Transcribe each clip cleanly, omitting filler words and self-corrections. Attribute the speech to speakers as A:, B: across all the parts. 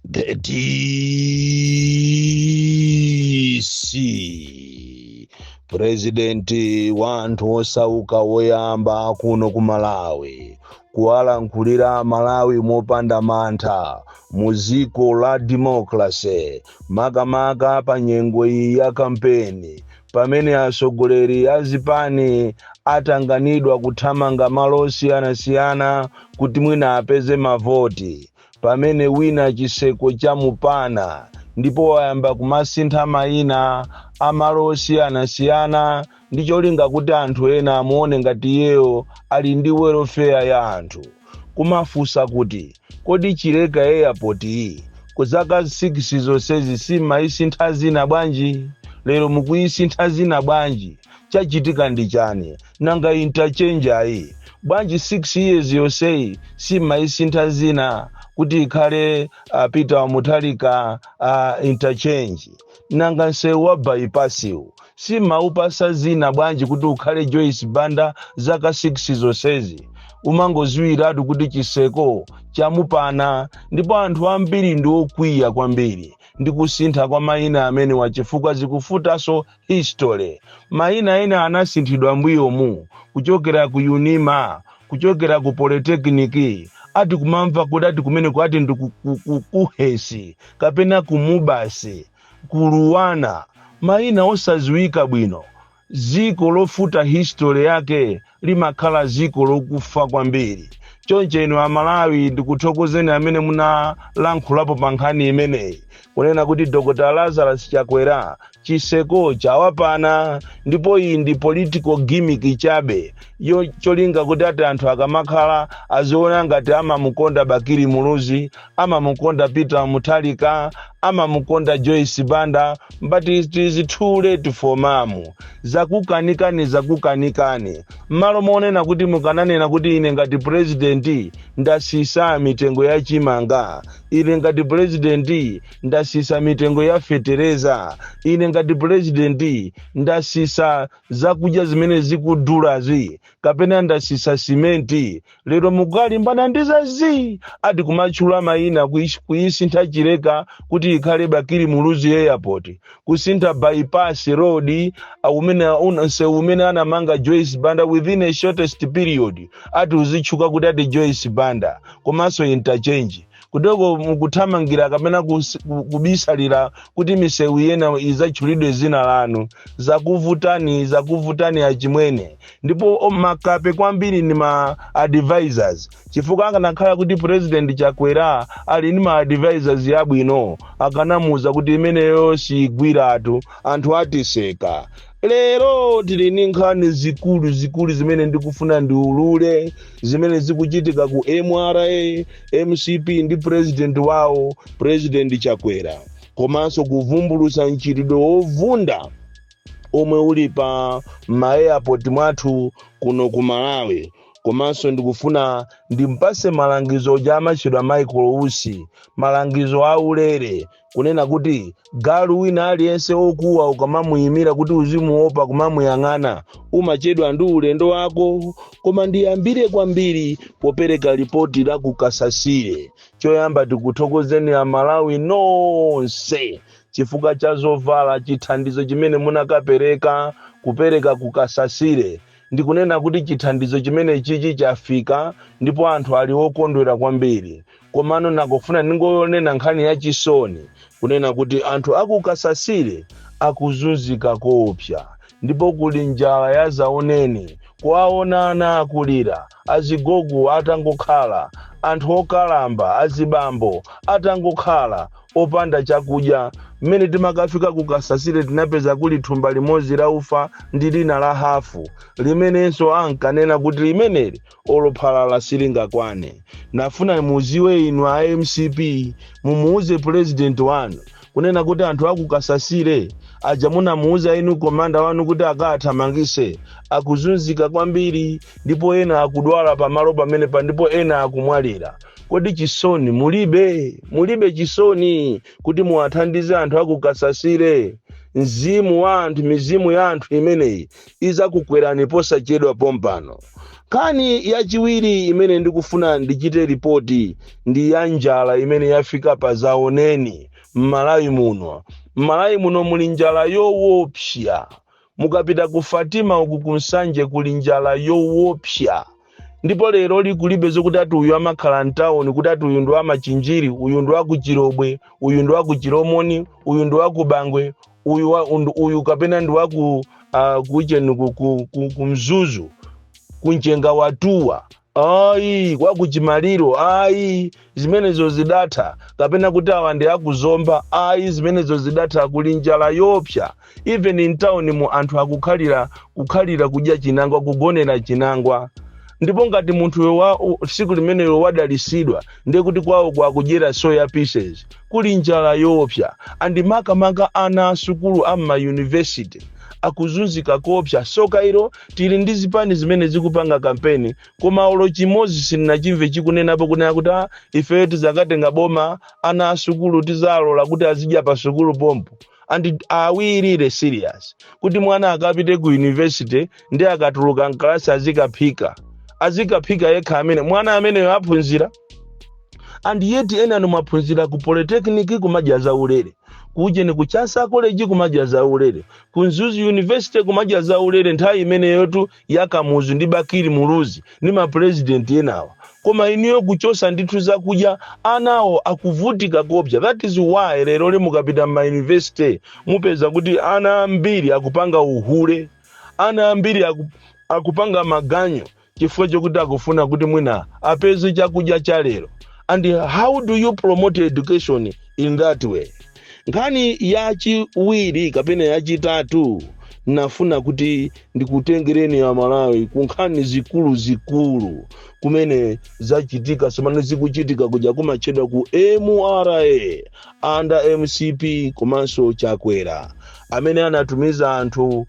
A: The DC, President wa anthu osauka woyamba kuno ku Malawi kuwalankhulira Malawi mopanda mantha mu dziko la democracy, makamaka pa nyengo iyi ya kampeni, pamene atsogoleri a zipani atanganidwa kuthamanga malo osiyanasiyana kuti mwina apeze mavoti, pamene wina chiseko chamupana ndipo wayamba kumasintha mayina amalo osiyanasiyana ndi cholinga kuti anthu ena amuone ngati iyeyo ali ndi welfare ya anthu. Kumafunsa kuti, kodi Chileka Airport iyi ku zaka 6 zonsezi simayisintha zina bwanji? Lero mukuyisintha zina bwanji? Chachitika ndi chani? Nanga interchange ayi bwanji 6 years yonseyi simayisintha zina kuti ikhale Peter Mutharika Interchange? Nanga msewu wa bypassiwu simaupasa zina bwanji kuti ukhale Joyce Banda zaka 6 zonsezi? Umangoziwiratu kuti chiseko chamupana, ndipo anthu ambiri ndi okwiya kwambiri ndi kusintha kwa mayina amenewa, chifukwa zikufutanso history. Mayina ena anasinthidwa mbuyomu, kuchokera ku UNIMA, kuchokera ku Polytechnic, ati kumamva kuti ati kumeneko ati ndi kuhesi kapena kumubasi kuluwana, mayina osaziwika bwino. Ziko lofuta history yake limakhala ziko lokufa kwambiri. Choncho inu Amalawi, ndikuthokozeni amene munalankhulapo pa nkhani imeneyi, kunena kuti Dr Lazarus Chakwera chiseko chawapana, ndipo iyi ndi political gimmick chabe yo cholinga kuti ati anthu akamakhala aziona ngati amamukonda Bakili Muluzi, amamukonda Peter Mutharika, amamukonda Joyce Banda. But it is too late for mamu. Zakukanikani, zakukanikani. M'malo monena kuti mukananena kuti ine ngati president ndasisa mitengo ya chimanga, ine ngati president ndasisa mitengo ya fetereza, ine ngati president ndasisa zakudya zimene zikudulazi, kapena ndasisa simenti, lero mukalimbana ndi zazi, ati kumatchula mayina, kuyisintha Chileka kuti ikhale Bakili Muluzi Airport, kusintha bypass road umene msewu umene anamanga Joyce Banda within a shortest period, ati uzitchuka kuti ati Joyce Banda, komanso interchange kuteko. Mukuthamangira kapena kubisalira kuti misewu iyena izatchulidwe zina lanu. Zakuvutani, zakuvutani achimwene. Ndipo makape kwambiri ni ma advisors, chifukwa akanakhala kuti President Chakwera ali ndi ma advisors yabwino, akanamuuza kuti imeneyo sigwiratu, anthu atiseka. Lero tili ndi nkhani zikulu zikulu zimene ndikufuna ndiulule, zimene zikuchitika ku MRA, MCP ndi president wawo, President Chakwera, komanso kuvumbulusa mchitidwe wovunda omwe uli pa ma-airport mwathu kuno ku Malawi. Komanso ndikufuna ndimpase malangizo ja amatchedwa Michael Usi, malangizo aulere, kunena kuti galu wina aliyense okuwa ukamamuyimira kuti uzimuopa kumamuyang'ana, umachedwa ndi ulendo wako. Koma ndiyambire kwambiri popereka ripoti la kukasasire. Choyamba, tikuthokozeni Amalawi nonse chifukwa cha zovala, chithandizo chimene munakapereka, kupereka kukasasire. Ndikunena kuti chithandizo chimene chichi chafika ndipo anthu ali okondwera kwambiri. Komano nakufuna ndingonena nkhani yachisoni, kunena kuti anthu akukasasire akuzunzika koopsa, ndipo kuli njala ya zaoneni. Kuwaona ana akulira, azigogo atangokhala, anthu okalamba, azibambo atangokhala opanda chakudya. Mmene timakafika kukasasire, tinapeza kuli thumba limodzi la ufa ndi lina la hafu, limenenso ankanena kuti limeneli olophalala silingakwane. Nafuna muziwe inu a MCP, mumuuze president wanu kunena kuti anthu akukasasire aja munamuuza inu commander wanu kuti akathamangise, akuzunzika kwambiri, ndipo ena akudwala pamalo pamene pa, ndipo ena akumwalira. Kodi chisoni mulibe? Mulibe chisoni kuti muwathandize anthu akukasasire? Mzimu wa anthu, mizimu ya anthu imeneyi izakukwerani posachedwa pompano. Nkhani yachiwiri imene ndikufuna ndichite ripoti ndi ya njala imene yafika pa zaoneni m'Malawi muno. M'Malawi muno muli njala yoopsa. Mukapita ku Fatima uku, ku Nsanje, kuli njala yoopsa. Ndipo lero likulibe zokuti ati uyu amakhala mtawuni, kuti ati uyu ndi wamachinjiri, uyu ndi wakuchirobwe, uyu ndi wakuchiromoni, uyu ndi wakubangwe, uyu, uyu kapena ndi waku kucheni ku Mzuzu, kunjenga watuwa, ayi, kwakuchimaliro, ayi, zimenezo zidatha. Kapena kuti awa ndi akuzomba, ayi, zimenezo zidatha. Kuli njala yopsa. Even in town mu anthu akukhalira kukhalira kudya chinangwa, kugonera chinangwa. Ndipo ngati munthu wa tsiku limenelo wadalisidwa, ndiye kuti kwawo kwakudyera soya pieces. Kuli njala yopsa, and makamaka ana asukulu amma university akuzunzika kopsa. So kairo tili ndi zipani zimene zikupanga kampeni, koma olo chimodzi sindinachimve chikunenapo kunena kuti, "Ah, ifeyo tizakatenga boma, ana asukulu tizalola kuti azidya pa sukulu pompo." And are we really serious kuti mwana akapite ku university ndi akatuluka mkalasi azikaphika, azikaphika yekha? Amene mwana ameneyo aphunzira? And yet ena anu mwaphunzira ku polytechnic kumadya zaulere, kujeni ku Chancellor College kumadya zaulere, ku Mzuzu University kumadya zaulere, nthawi imeneyotu yakamuzu ndi Bakili Muluzi ndi mapresident enawa. Koma iniyo kuchosa ndithu zakudya, anawo akuvutika kopsa. That is why lero li mukapita ma university mupeza kuti ana ambiri akupanga uhule, ana ambiri akupanga maganyo, chifukwa chokuti akufuna kuti mwina apeze chakudya cha lero. And how do you promote education in that way? Nkhani yachiwiri kapena yachitatu, nafuna kuti ndikutengereni ya Malawi ku nkhani zikulu zikulu kumene zachitika, zimene zikuchitika kuja kumatchedwa ku MRA under MCP komanso Chakwera, amene anatumiza anthu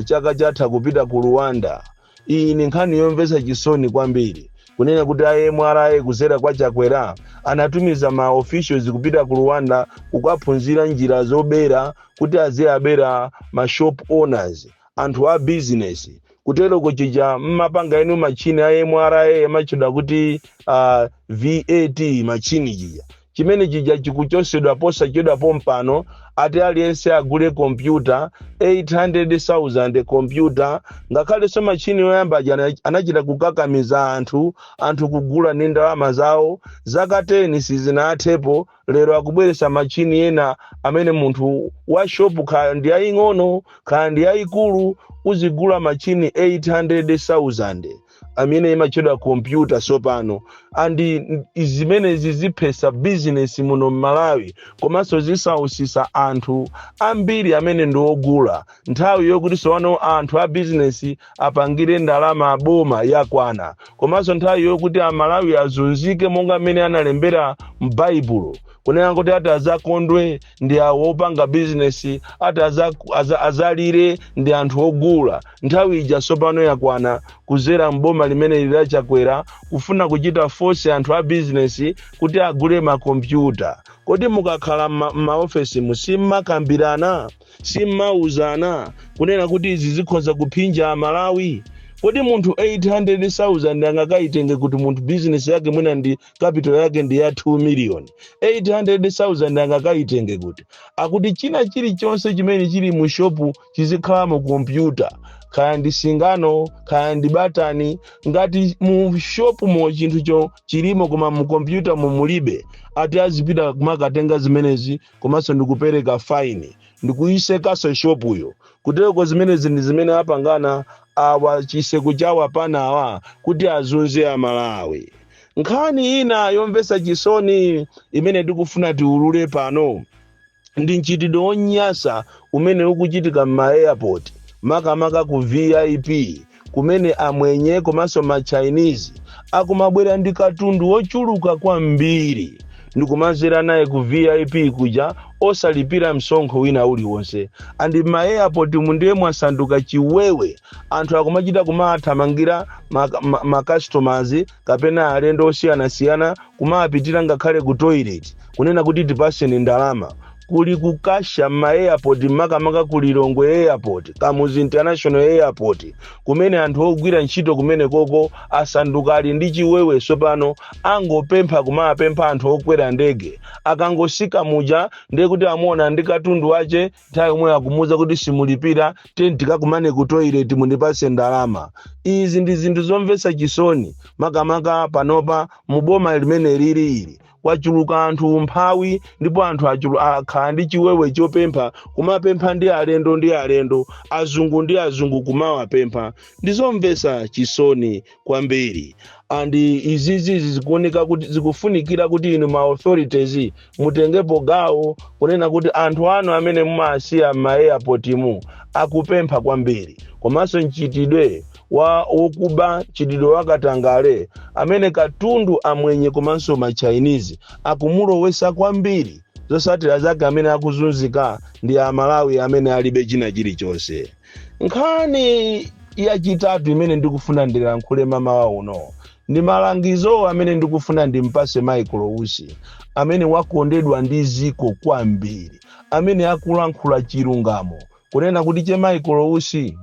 A: chaka chatha kupita ku Rwanda. Iyi ni nkhani yomvetsa chisoni kwambiri, kunena kuti a MRA kuzera kwa Chakwera anatumiza ma officials kupita ku Rwanda kukaphunzira njira zobera, kuti aziyabera ma shop owners, anthu a business. Kutero kuchija mmapanga inu machine a MRA amachedwa kuti VAT machine chija, chimene chija chikuchosedwa posachedwa pompano. Ati aliyense agule kompyuta 800,000 kompyuta. Ngakhalenso machine oyamba aja anachita kukakamiza anthu kugula ndi ndalama zawo. Zaka 10 sizinathepo, lero akubweretsa machine ena amene munthu wa shopu, kaya ndi yaying'ono kaya ndi yayikulu, uzigula machine 800,000 amene imachedwa kompyuta sopano. And zimenezi ziphesa bizinesi muno m'Malawi, komanso zisausisa anthu ambiri amene ndi ogula. Nthawi yokuti sowano anthu a bizinesi apangire ndalama aboma yakwana, komanso nthawi yokuti Amalawi azunzike monga mmene analembera m'Baibulo, kunena kuti ati azakondwe ndi awo opanga bizinesi, ati azalire ndi anthu ogula. Nthawi ija sopano yakwana, kuzera mboma limene lili Chakwera, kufuna kuchita force anthu a bizinesi kuti agule makompyuta. Kodi mukakhala m'maofesi simmakambirana, simmauzana kunena kuti izi zikhoza kuphinja Amalawi? Kodi munthu 800,000 angakayitenge kuti? Munthu bizinesi yake mwina ndi capital yake ndi ya 2 million, 800,000 angakayitenge kuti? Akuti china chilichonse chimene chili mu shopu chizikhala mu kompyuta, kaya ndi singano, kaya ndi batani. Ngati mu shopu mo chinthucho chilimo koma mu kompyuta mumulibe, ati azipita kumakatenga zimenezi, komanso ndikupereka fine, ndikuyisekaso shopuyo. Kutereko zimenezi ndi zimene apangana awa, chiseko chawo apanawa, kuti azunze Amalawi. Nkhani ina yomvetsa chisoni imene tikufuna tiulule pano ndi mchitidwe wonyasa umene ukuchitika m'ma airport, makamaka ku VIP, kumene amwenye komanso ma Chinese akumabwera ndi katundu wochuluka kwambiri ndikumazera naye ku VIP kuja osalipira msonkho wina uliwonse. And ma airport mu ndiye mwasanduka chiwewe. Anthu akumachita kumathamangira ma customers kapena alendo osiyanasiyana, kumapitira ngakhale ku toilet, kunena kuti, "Tipaseni ndalama." Kuli kukasha ma airport, makamaka ku Lilongwe Airport, Kamuzu International Airport, kumene anthu ogwira ntchito kumene koko asanduka ali ndi chiwewe. Sopano angopempha, kumapempha anthu okwera ndege. Akangosika muja, ndiye kuti amuona ndi katundu wache, nthawi yomwe akumuwuza kuti simulipira, tenti tikakumane ku toilet, mundipase ndalama. Izi ndi zinthu zomvetsa chisoni, makamaka panopa muboma limene lili ili kwachuluka anthu umphawi, ndipo anthu akhala ndi chiwewe chopempha, kumapempha ndi alendo ndi alendo, azungu ndi azungu, kumawapempha. Ndizomvetsa chisoni kwambiri. And izizi zikuoneka kuti zikufunikira kuti inu ma authorities mutengepo gawo kunena kuti anthu anu amene mumasiya m'ma airport mu akupempha kwambiri, komanso mchitidwe wa wokuba, mchitidwe wakatangale amene katundu amwenye komanso ma Chinese akumulowesa kwambiri. Zosatira zake, amene akuzunzika ndi Amalawi amene alibe china chilichonse. Nkhani yachitatu imene ndikufuna ndilankhule mamawa uno ndi malangizo amene ndikufuna ndimpase Michael Usi, amene wakondedwa ndi ziko kwambiri, amene akulankhula chilungamo, kunena kuti che Michael Usi,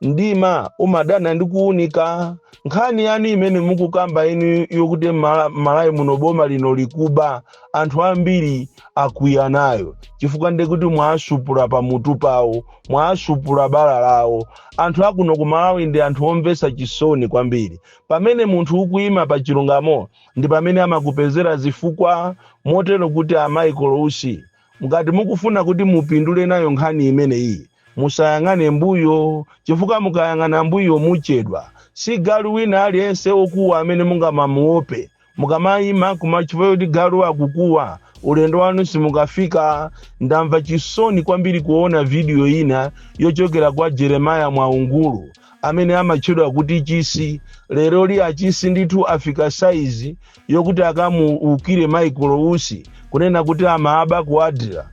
A: mdima umadana ndi kuwunika. Nkhani yanu imene mukukamba inu yokuti Malawi muno boma lino likuba, anthu ambiri akwiya nayo, chifukwa ndekuti mwasupula pamutu pawo, mwasupula bala lawo. Anthu akuno ku Malawi ndi anthu omvetsa chisoni kwambiri. Pamene munthu ukuyima pa chilungamo, ndi pamene amakupezera zifukwa. Motero kuti a Michael Usi, ngati mukufuna kuti mupindule nayo nkhani imeneyi, musayang'ane mbuyo, chifukwa mukayang'ana mbuyo muchedwa. Si galu wina aliyense wokuwa amene mungamamuope. Mukamayima kuma chifukwa kuti galu akukuwa, ulendo wanu simukafika. Ndamva chisoni kwambiri kuona video ina yochokera kwa Jeremiah Mwaungulu amene amatchedwa kuti Chisi. Lero li achisi ndithu afika saizi yokuti akamuukire Michael Usi, kunena kuti amaaba ku ADRA,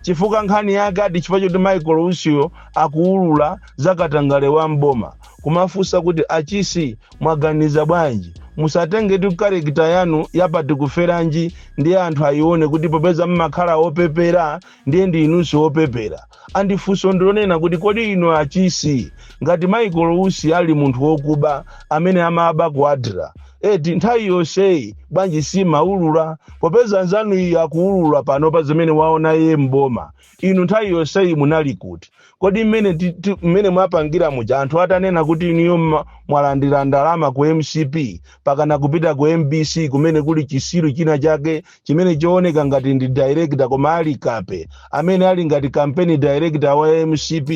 A: chifukwa nkhani yake ati chifukwa choti Michael Usiyo akuulula zakatangale wa mboma. Kumafunsa kuti, achisi, mwaganiza bwanji? Musatengetu character yanu yapati kuferanji ndiye anthu ayione kuti popeza mmakhala opepera, ndiye ndi inunso opepera. Andifunso ndilonena kuti, kodi inu achisi, ngati Michael Usi ali munthu wokuba amene amaba ku ADRA, eti nthawi yonseyi bwanji simaulula? Popeza nzanu iyi akuulula pano pa zimene waona iye mboma, inu nthawi yonseyi munali kuti? Kodi mmene mwapangira muja, anthu atanena kuti inuyo mwalandira ndalama ku MCP, pakana kupita ku MBC kumene kuli chisiru china chake chimene chooneka ngati ndi director koma ali kape, amene ali ngati campaign director wa MCP,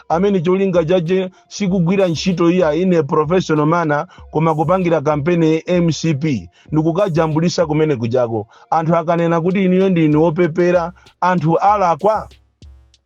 A: amene cholinga chache sikugwira ntchito iya in a professional manner, koma kupangira campaign MCP, ndikukajambulisa kumene kujako, anthu akanena kuti inuyo ndinu wopepera, anthu alakwa?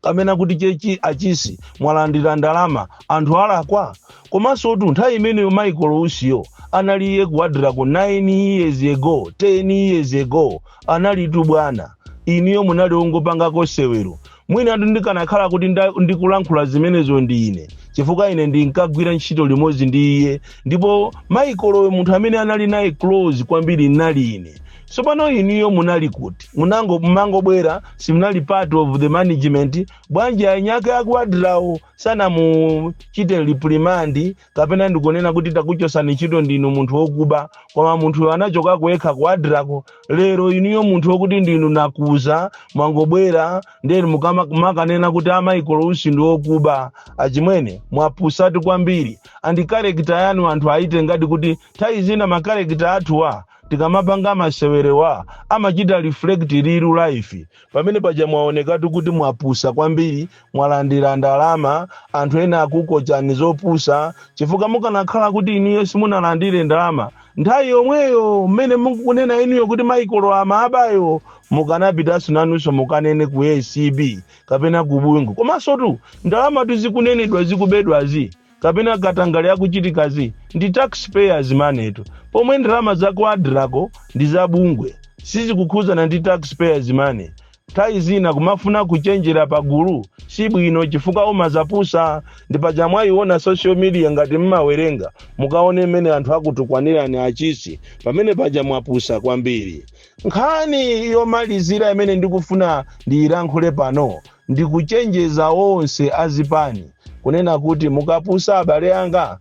A: Kamena kuti chechi achisi mwalandira ndalama, anthu alakwa? Komanso tu nthawi imeneyo Michael Usiyo analiye ku ADRA ku 9 years ago, 10 years ago, analitu bwana. Iniyo munali ongopangako sewero. Mwina ndikanakhala kuti ndikulankhula zimenezo ndi ine, chifukwa ine ndinkagwira ntchito limodzi ndi iye, ndipo Michael munthu amene anali naye close kwambiri nali ine. Tsopano iniyo munali kuti? Munango mumangobwera, simunali part of the management. Bwanji anyake aku ADRAwo sanamuchite reprimand, kapena ndikunena kuti takuchosani ntchito, ndinu munthu wokuba? Koma munthu anachokako yekha ku ADRAko. Lero inuyo munthu wokuti ndinu nakuza, mwangobwera, ndiye mukanena kuti a Michael Usi ndi wokuba. Achimwene, mwapusatu kwambiri. And character yanu anthu aite ngati kuti nthawi zina ma character athuwa tikamapanga masewerewa amachita reflect real life. Pamene paja mwaonekatu kuti mwapusa kwambiri, mwalandira ndalama, anthu ena akukochani zopusa, chifukwa mukanakhala kuti inuyo simunalandire ndalama, nthawi yomweyo mmene mukunena inuyo kuti Michael amabayo, mukanapitanso nanunso mukanene ku ACB kapena ku bungwe. Komanso tu ndalama tuzikunenedwa zikubedwazi kapena katangale akuchitikazi ndi taxpayers money tu, pomwe ndalama za ku ADRAko ndi zabungwe, sizikukhuzana ndi taxpayers money. Nthawi zina kumafuna kuchenjera pagulu si bwino, chifukwa umazapusa. Ndi paja mwayiona social media, ngati mmawerenga, mukaone mmene anthu akutukwanirani achisi. Pamene paja mwapusa kwambiri. Nkhani yomalizira imene ndikufuna ndiyilankhule pano, ndikuchenjeza onse azipani kunena kuti mukapusa, abale anga,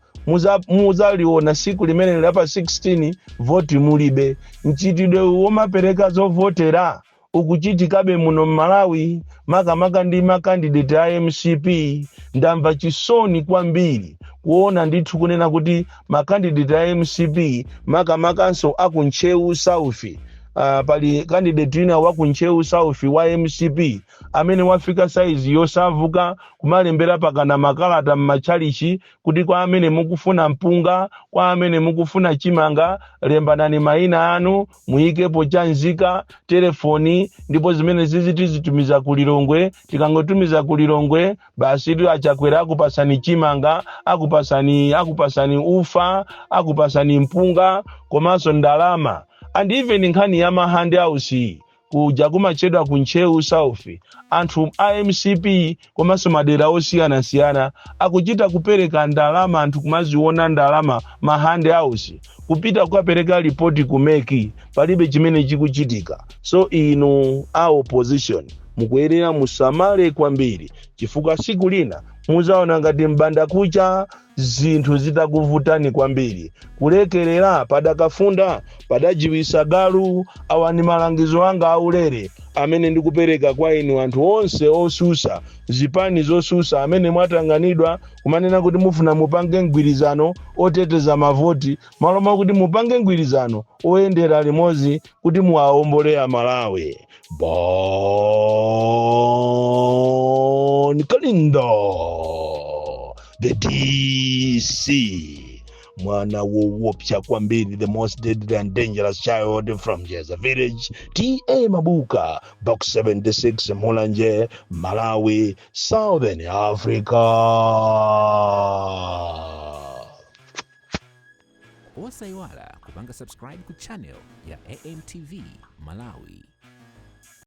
A: muzaliona siku limene lapa 16 voti mulibe. Mchitidwe womapereka zovotera ukuchitikabe muno mMalawi, makamaka ndi ma candidate a MCP. Ndamva chisoni kwambiri kuona ndithu kunena kuti ma candidate a MCP, makamakanso aku Ntcheu South, pali candidate wina wa ku Ntcheu South wa MCP amene wafika saizi yosavuka kumalembera pakana makalata m'matchalichi kuti kwa amene mukufuna mpunga, kwa amene mukufuna chimanga, lembanani mayina anu, muyikepo chanzika, telefoni, ndipo zimene zizi tizitumiza ku Lilongwe. Tikangotumiza ku Lilongwe, basi tu, aChakwera akupasani chimanga, akupasani ufa, akupasani mpunga komanso ndalama. And even nkhani ya ma handouts kuja kumachedwa ku Ntcheu South, anthu a MCP komanso madera osiyanasiyana akuchita kupereka ndalama, anthu kumaziona ndalama, ma handouts, kupita kukapereka ripoti ku MEC, palibe chimene chikuchitika. So inu a opposition mukuyenera musamale kwambiri, chifukwa siku lina muzaona ngati mbanda kucha zinthu zitakuvutani kwambiri. Kulekerera padakafunda padajiwisa galu. Awa ni malangizo anga aulere amene ndikupereka kwa inu anthu onse osusa, zipani zosusa, amene mwatanganidwa kumanena kuti mufuna mupange mgwirizano oteteza mavoti, malo mwakuti mupange mgwirizano oyendera limodzi kuti muwaombole Amalawi. Bon Kalindo, the DC, mwana wowopsa kwambiri, the most deadly and dangerous child from Jeza Village, T/A Mabuka, Box 76, Mulanje, Malawi, Southern Africa.
B: Osayiwala kupanga subscribe ku channel ya AMTV Malawi.